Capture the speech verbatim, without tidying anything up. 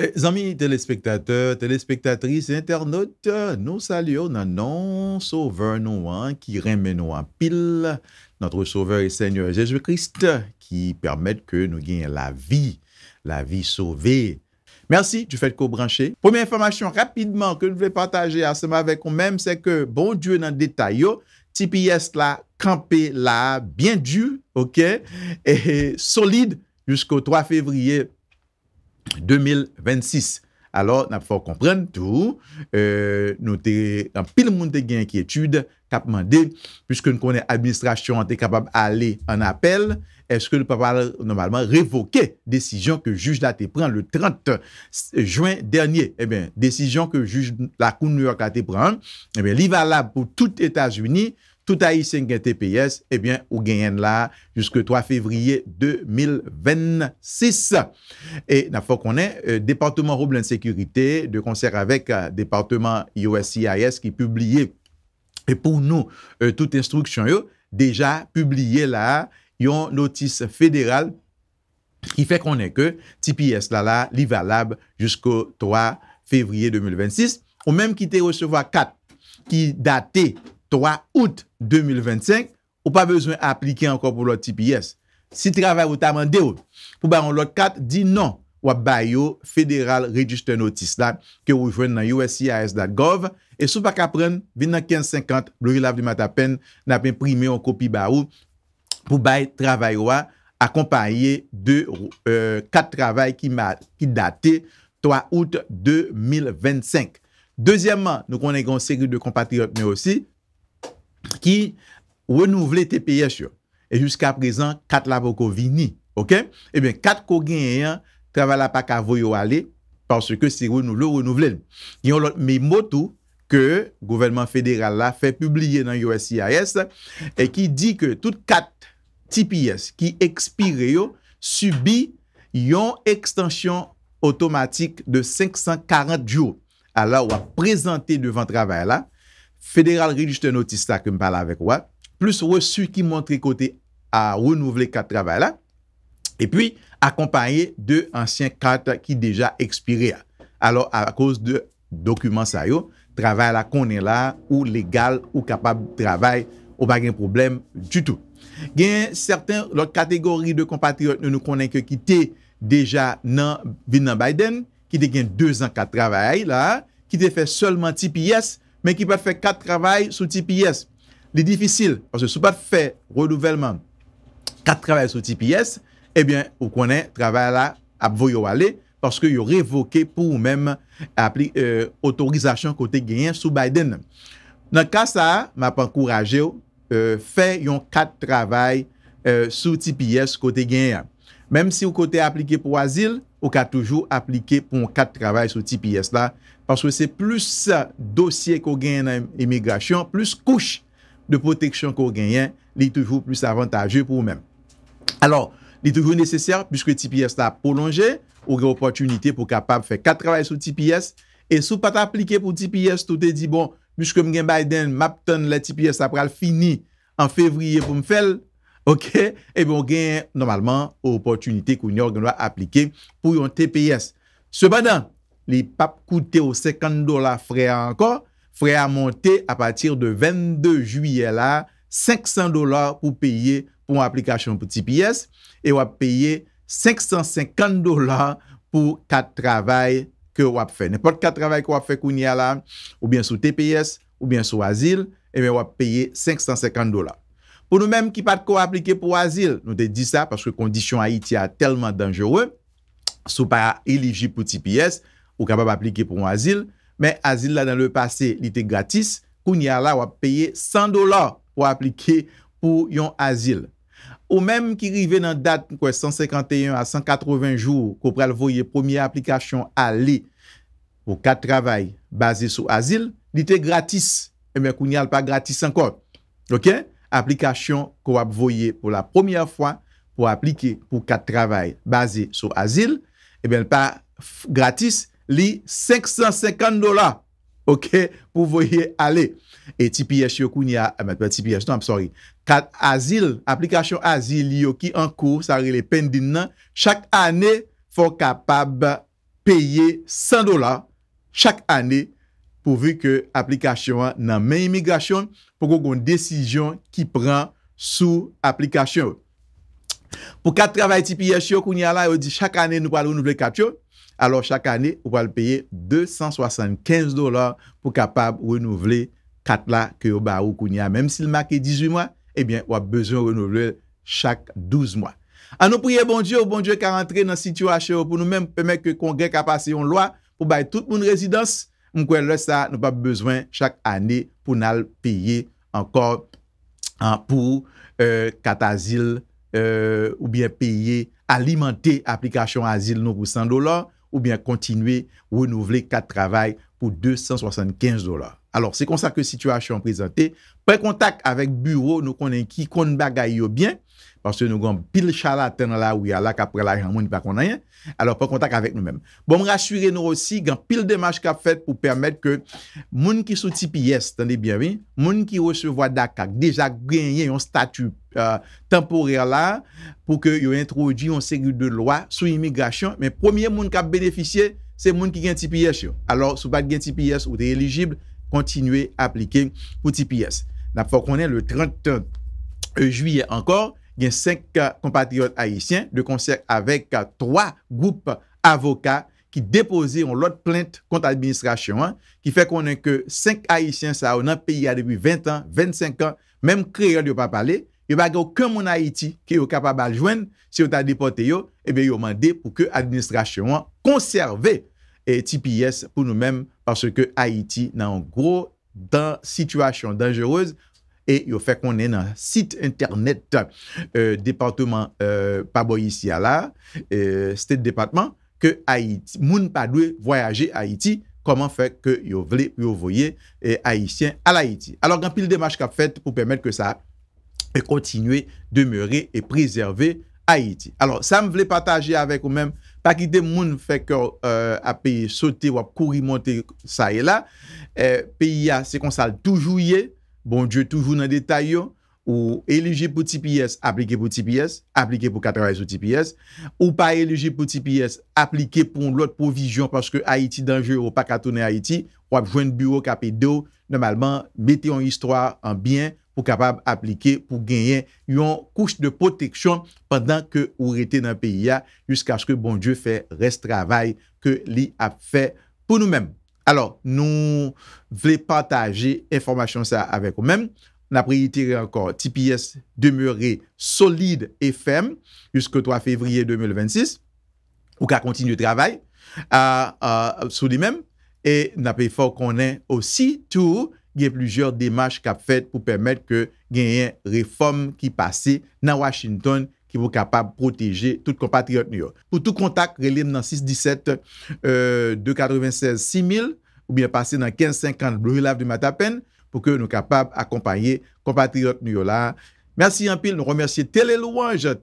Eh, zanmi telespektatè, telespektatris, entènot, nou salye w nan non Sovè nou an ki renmen nou anpil, notre Sauveur et Seigneur Jésus-Christ, ki pèmèt ke nou genyen lavi, lavi sove. Mèsi du fait ke w branche. Premye enfòmasyon rapidman ke nou vle pataje ansanm avèk ou menm, se ke Bondye nan detay yo, T P S la kanpe la byen di, oke, e solid jisko twa fevriye de mil vennsis. Alò, n ap fè w konprann tou, eh, nou te, anpil moun te gen enkyetid, k ap mande, piske n konnen administrasyon an te kapab ale an apèl, èske l pa pral nòmalman revoke desizyon ke jij la te pran le trant jen dènye? Ebyen, desizyon ke jij Lakou New York la te pran an, ebyen, li valab pou tout Etazini, tout Ayisyen ki gen T P S, ebyen, ou genyen l la jiske twa fevriye de mil vennsis. E n ap fè w konnen, eh, Depatman Homeland Security, de konsè avèk, eh, Depatman U S C I S ki pibliye, e pou nou, eh, tout enstriksyon yo, deja pibliye la, yon notis federal ki fè konnen ke T P S la, la, li valab jisko twa fevriye de mil vennsis. Ou menm ki te resevwa kat ki date twa out de mil vennsenk, ou pa bezwen aplike ankò pou lòt T P S. Si travay ou ta mande w pou bay yon lòt kat, di non. W ap bay yo Federal Register Notice la ke ou jwenn nan U S C I S dot gov. E si w pa ka pran, vin nan kenz senkant Blue Hill Avenue Matapan, n ap enprime yon kopi ba ou pou bay travay ou a, akonpaye de, eh, kat travay ki ma-, ki date twa out de mil vennsenk. Dezyèmman, nou konnen gen yon seri de konpatriyòt nou osi ki renouvle T P S yo. E jiska prezan, kat la poko vini. Oke? Ebyen, kat ke w genyen an, travay la pa ka voye w ale, paske se renouvle w renouvle l. Gen yon lòt memo tou ke gouvènman federal la fè pibliye nan U S C I S e ki di ke tout kat T P S ki ekspire yo sibi yon ekstansyon otomatik de senk san karant jou. Alò, w ap prezante devan travay la, Federal Register Notice la ke m pale avèk ou a, plis resi ki montre ke w te a renouvle kat travay la, epi akonpaye de ansyen kat ki deja ekspire a. Alò, akoz de dokiman sa yo, travay la konnen la, ou legal, ou kapab travay, ou pa gen pwoblèm ditou. Gen sèten lòt kategori de konpatriyòt nou, nou konnen ke ki te deja nan, vin nan Biden, ki te gen dezan kat travay la, ki te fè sèlman T P S, men ki pa t fè kat travay sou T P S. Li difisil, paske si w pa t fè renouvèlman kat travay sou T P S, ebyen, ou konnen travay la ap voye w ale, paske yo revoke pou ou menm apli-, eh, otorizasyon ke w te genyen sou Biden nan. Nan ka sa a, m ap ankouraje w, eh, fè yon kat travay, eh, sou T P S ke w te genyen an. Menm si w ke w te aplike pou azil, ou ka toujou aplike pou yon kat travay sou T P S la, paske se plis dosye ke w genyen nan imigrasyon, plis kouch de pwoteksyon ke w genyen, li toujou plis avantaje pou ou menm. Alò, li toujou nesesè, piske T P S la pwolonje, ou gen opòtinite pou kapab fè kat travay sou T P S, e si w pa t aplike pou T P S, tou te di, bon, piske m gen Biden, m ap tann lè T P S la pral fini an fevriye pou m fè l, oke, ebyen, ou gen nòmalman opòtinite kounye a, ou gen dwa aplike pou yon T P S. Sepandan, li p ap koute w senkant dola frè a ankò. Frè a monte apati de vennde jiyè la, senk san dola pou peye pou yon aplikasyon pou T P S, e w ap peye senk san senkant dola pou kat travay ke w ap fè. Nenpòt kat travay ke w ap fè kounye a la, oubyen sou T P S, oubyen sou azil, ebyen, w ap peye senk san senkant dola. Pou nou menm ki pa t ko aplike pou azil, nou te di sa paske kondisyon Ayiti a tèlman danjere, si w pa elijib pou T P S, ou kapab aplike pou yon azil, men azil la, dans le passé, li te gratis, kounye a la, w ap peye san dola pou aplike pou yon azil. Ou menm ki rive nan dat, m kwè, san senkanteyen a san katreven jou, ke w pral voye premye aplikasyon ale pou kat travay baze sou azil, li te gratis. Ebyen, kounye a, l pa gratis ankò. Oke? Aplikasyon ke w ap voye pou la premyè fwa pou aplike pou kat travay baze sou azil, ebyen, l pa f-, gratis, li senk san senkant dola. Oke? Pou voye ale. E T P S yo kounye a, eh, pa T P S non, I'm sorry. Kat azil, aplikasyon azil yo ki an kou, sa rele pending nan, chak ane, fò w kapab peye san dola chak ane, pouvi ke aplikasyon an nan men imigrasyon, poko gen yon desizyon ki pran sou aplikasyon yo. Pou kat travay T P S yo, kounye a la, yo di chak ane nou pral renouvle kat yo. Alò, chak ane, ou pral peye de san swasannkenz dola pou kapab renouvle kat la ke yo ba ou kounye a. Menm si l make dizuit mwa, ebyen, w ap bezwen renouvle l chak douz mwa. An nou priye Bondye, Bondye ka antre nan sitiyasyon yo pou nou menm, pèmèt ke Kongrè ka pase yon lwa pou bay tout moun rezidans. M kwè lè sa, nou p ap bezwen chak ane pou n al peye ankò, ah, pou, euh, kat azil, euh, oubyen peye, alimante aplikasyon azil nou pou san dola, oubyen kontinye renouvle kat travay pou de san swasannkenz dola. Alò, se konsa ke sitiyasyon an prezante. Pran kontak avèk biwo nou konnen ki konn bagay yo byen, paske nou gen anpil chalatan nan lari a la k ap pran lajan moun ki pa konn anyen. Alò, pran kontak avèk nou menm. Bon, m rasire nou osi, gen anpil demach k ap fèt pou pèmèt ke moun ki sou T P S, tande byen wi, moun ki resevwa daca, k deja genyen yon stati, euh, tanporè la, pou ke yo entwodui yon seri de lwa sou imigrasyon, men premye moun k ap benefisye, se moun ki gen T P S yo. Alò, si w pa t gen T P S, ou te elijib, kontinye aplike pou T P S. N ap fè w konnen le trant jiyè ankò, gen senk, euh, konpatriyòt ayisyen, de konsè avèk, euh, twa gwoup avoka, ki depoze yon lòt plent kont administrasyon an, ki fè konnen ke senk ayisyen sa yo nan peyi a depi ven tan, vennsenk an, menm kreyòl yo pa pale, yo pa gen okenn moun Ayiti ke yo kapab al jwenn, si yo ta depòte yo, ebyen, yo mande pou ke administrasyon an konsève, eh, T P S pou nou menm, paske Ayiti nan yon gwo dan-, sitiyasyon danjerez, e yo fè konnen nan sit entènèt, euh, depatman, euh, pa bò isi a la, euh, State Department, ke Ayiti, moun pa dwe vwayaje Ayiti, kòman fè ke yo vle pou yo voye, eh, Ayisyen al Ayiti. Alò, gen anpil demach k ap fèt pou pèmèt ke sa e kontinye demere e prezève Ayiti. Alò, sa m vle pataje avèk ou menm, pa kite moun fè kè w, euh, ap sote, w ap kouri monte sa e la. Eh, peyi a, se konsa l toujou ye. Bondye toujou nan detay yo. Ou elijib pou T P S, aplike pou T P S, aplike pou ka travay sou T P S. Ou pa elijib pou T P S, aplike pou yon lòt pwovizyon, paske Ayiti danjere, ou pa ka tounen Ayiti. W ap jwenn biwo k ap ede w, nòmalman, mete yon istwa an byen pou kapab aplike, pou genyen yon kouch de pwoteksyon pandan ke ou rete nan peyi a, jiskaske Bondye fè rès travay ke li ap fè pou nou menm. Alò, nou vle pataje enfòmasyon sa a avèk ou menm. N ap reyitere ankò, T P S demere solid e fèm jiske twa fevriye de mil vennsis. Ou ka kontinye travay a, a, sou li menm. E n ap fè w konnen osi tou, gen plizyè demach k ap fèt pou pèmèt ke genyen refòm ki pase nan Washington ki pou kapab pwoteje tout konpatriyòt nou yo. Pou tou kontak, rele m nan sis disèt, euh, de katrevennsèz sis mil, oubyen pase nan kenz senkant Blue Hill Avenue, Matapen, pou ke nou kapab akonpaye konpatriyòt nou yo la. Mèsi anpil, nou remèsye Tele Louange,